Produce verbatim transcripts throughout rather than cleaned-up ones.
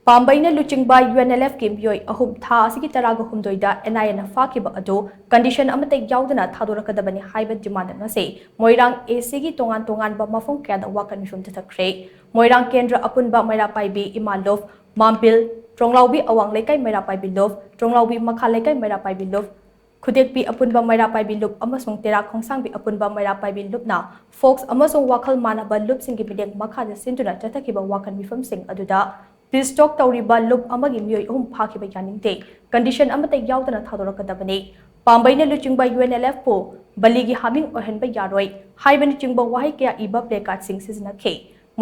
ꯄꯥꯝꯕꯩꯅ ꯂꯨꯆꯤꯡꯕ U N L ꯑꯦꯐꯀꯤ ꯃꯤꯑꯣꯏ ꯑꯍꯨꯝ ꯊꯥ ꯑꯁꯤꯒꯤ ꯇꯔꯥꯒ ꯍꯨꯝꯗꯣꯏꯗ ꯑꯦꯟ ꯑꯥꯏ ꯑꯦꯅ ꯐꯥꯈꯤꯕ ꯑꯗꯨ ꯀꯟꯗꯤꯁꯟ ꯑꯃꯠꯇ ꯌꯥꯎꯗꯅ ꯊꯥꯗꯣꯔꯛꯀꯗꯕꯅꯤ ꯍꯥꯏꯕ ꯗꯤꯃꯥꯟ ꯑꯃꯁꯤ ꯃꯣꯏꯔꯥꯡ ꯑꯦ ꯁꯤꯒꯤ ꯇꯣꯉꯥꯟ ꯇꯣꯉꯥꯟꯕ ꯃꯐꯝ ꯀꯌꯥꯗ ꯋꯥꯀꯠ ꯃꯤꯐꯝ ꯆꯠꯊꯈ꯭ꯔꯦ꯫ ꯃꯣꯏꯔꯥꯡ ꯀꯦꯟꯗ꯭ꯔ ꯑꯄꯨꯟꯕ ꯃꯩꯔꯥ ꯄꯥꯏꯕꯤ ꯏꯃꯥ ꯂꯨꯞ, ꯃꯥꯝꯕꯤꯜ, ꯇ꯭ꯔꯣꯡꯂꯥꯎꯕꯤ ꯑꯋꯥꯡ ꯂꯩꯀꯥꯏ ꯃꯩꯔꯥ ꯄꯥꯏꯕꯤ ꯂꯨꯞ, ꯇ꯭ꯔꯣꯡꯂꯥꯎꯕꯤ ꯃꯈꯥ ꯂꯩꯀꯥꯏ ꯃꯩꯔꯥ ꯄꯥꯏꯕꯤ ꯂꯨꯞ, ꯈꯨꯗꯦꯛꯄꯤ ꯑꯄꯨꯟꯕ ꯃꯩꯔꯥ ꯄꯥꯏꯕꯤ ꯂꯨꯞ ꯑꯃꯁꯨꯡ ꯇꯦꯔꯥ ꯈꯣꯡꯁꯥꯡꯕꯤ ꯑꯄꯨꯟꯕ ꯃꯩꯔꯥ ꯄꯥꯏꯕꯤ ꯂꯨꯞꯅ ꯐꯣꯛꯁ ꯑꯃꯁꯨꯡ ꯋꯥꯈꯜ ꯃꯥꯟꯅꯕ ꯂꯨꯞꯁꯤꯡꯒꯤ ꯃꯤꯠꯌꯦꯡ ꯃꯈꯥꯗ ꯁꯤꯟꯗꯨꯅ ꯆꯠꯊꯈꯤꯕ ꯋꯥꯀꯠ ꯃꯤꯐꯝꯁꯤꯡ ꯑꯗꯨꯗ ꯄꯤꯁ ꯇꯣꯛ ꯇꯧꯔꯤꯕ ꯂꯨꯞ ꯑꯃꯒꯤ ꯃꯤꯑꯣꯏ ꯑꯍꯨꯝ ꯐꯥꯈꯤꯕ ꯌꯥꯅꯤꯡꯗꯦ, ꯀꯟꯗꯤꯁꯟ ꯑꯃꯠꯇ ꯌꯥꯎꯗꯅ ꯊꯥꯗꯣꯔꯛꯀꯗꯕꯅꯤ, ꯄꯥꯝꯕꯩꯅ ꯂꯨꯆꯤꯡꯕ ꯌꯨ ꯑꯦꯟ ꯑꯦꯜ ꯑꯦꯐꯄꯨ ꯕꯂꯤꯒꯤ ꯍꯥꯃꯤꯡ ꯑꯣꯏꯍꯟꯕ ꯌꯥꯔꯣꯏ ꯍꯥꯏꯕꯅꯆꯤꯡꯕ ꯋꯥꯍꯩ ꯀꯌꯥ ꯏꯕ ꯄ꯭ꯂꯦꯀꯥꯔꯗꯁꯤꯡ ꯁꯤꯖꯤꯟꯅꯈꯤ꯫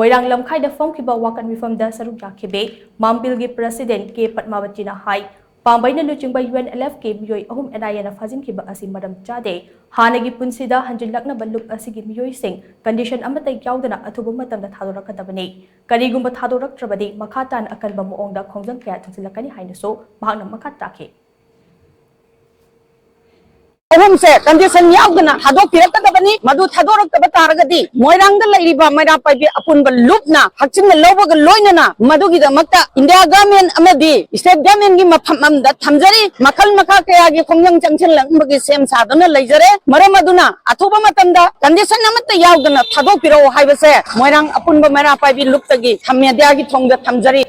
ꯃꯣꯏꯔꯥꯡ ꯂꯝꯈꯥꯏꯗ ꯐꯝꯈꯤꯕ ꯋꯥꯀꯠ ꯃꯤꯐꯝꯗ ꯁꯔꯨꯛ ꯌꯥꯈꯤꯕꯤ ꯃꯥꯝꯕꯤꯜꯒꯤ ꯄ꯭ꯔꯁꯤꯗꯦꯟ ꯀꯦ ꯄꯗꯃꯥꯕꯇꯤꯅ ꯍꯥꯏ, ꯄꯥꯝꯕꯩꯅ ꯂꯨꯆꯤꯡꯕ ꯌꯨ ꯑꯦꯟ ꯑꯦꯜ ꯑꯦꯐꯀꯤ ꯃꯤꯑꯣꯏ ꯑꯍꯨꯝ ꯑꯦꯟ ꯑꯥꯏ ꯑꯦꯅ ꯐꯥꯖꯤꯟꯈꯤꯕ ꯑꯁꯤ ꯃꯔꯝ ꯆꯥꯗꯦ꯫ ꯍꯥꯟꯅꯒꯤ ꯄꯨꯟꯁꯤꯗ ꯍꯟꯖꯤꯜꯂꯛꯅꯕ ꯂꯨꯞ ꯑꯁꯤꯒꯤ ꯃꯤꯑꯣꯏꯁꯤꯡ ꯀꯟꯗꯤꯁꯟ ꯑꯃꯠꯇ ꯌꯥꯎꯗꯅ ꯑꯊꯨꯕ ꯃꯇꯝꯗ ꯊꯥꯗꯣꯔꯛꯀꯗꯕꯅꯤ꯫ ꯀꯔꯤꯒꯨꯝꯕ ꯊꯥꯗꯣꯔꯛꯇ꯭ꯔꯕꯗꯤ ꯃꯈꯥ ꯇꯥꯅ ꯑꯀꯟꯕ ꯃꯑꯣꯡꯗ ꯈꯣꯡꯖꯪ ꯀꯌꯥ ꯊꯥꯡꯖꯤꯜꯂꯛꯀꯅꯤ ꯍꯥꯏꯅꯁꯨ ꯃꯍꯥꯛꯅ ꯃꯈꯥ ꯇꯥꯈꯤ꯫ ꯑꯍꯨꯝꯁꯦ ꯀꯟꯗꯤꯁꯟ ꯌꯥꯎꯗꯅ ꯊꯥꯗꯣꯛꯄꯤꯔꯛꯀꯗꯕꯅꯤ꯫ ꯃꯗꯨ ꯊꯥꯗꯣꯔꯛꯇꯕ ꯇꯥꯔꯒꯗꯤ ꯃꯣꯏꯔꯥꯡꯗ ꯂꯩꯔꯤꯕ ꯃꯩꯔꯥ ꯄꯥꯏꯕꯤ ꯑꯄꯨꯟꯕ ꯂꯨꯞꯅ ꯍꯛꯆꯤꯟꯅ ꯂꯧꯕꯒ ꯂꯣꯏꯅꯅ ꯃꯗꯨꯒꯤꯗꯃꯛꯇ ꯏꯟꯗꯤꯌꯥ ꯒꯚꯔꯟꯃꯦꯟ ꯑꯃꯗꯤ ꯁ꯭ꯇꯦꯠ ꯒꯚꯔꯟꯃꯦꯟꯒꯤ ꯃꯐꯝ ꯑꯃꯗ ꯊꯝꯖꯔꯤ꯫ ꯃꯈꯜ ꯃꯈꯥ ꯀꯌꯥꯒꯤ ꯈꯣꯡꯖꯪ ꯆꯪꯁꯤꯜꯂꯛꯄꯒꯤ ꯁꯦꯝ ꯁꯥꯗꯨꯅ ꯂꯩꯖꯔꯦ꯫ ꯃꯔꯝ ꯑꯗꯨꯅ ꯑꯊꯨꯕ ꯃꯇꯝꯗ ꯀꯟꯗꯤꯁꯟ ꯑꯃꯠꯇ ꯌꯥꯎꯗꯅ ꯊꯥꯗꯣꯛꯄꯤꯔꯛꯎ ꯍꯥꯏꯕꯁꯦ ꯃꯣꯏꯔꯥꯡ ꯑꯄꯨꯟꯕ ꯃꯩꯔꯥ ꯄꯥꯏꯕꯤ ꯂꯨꯞꯇꯒꯤ ꯃꯦꯗꯤꯌꯥꯒꯤ ꯊꯣꯡꯗ ꯊꯝꯖꯔꯤ꯫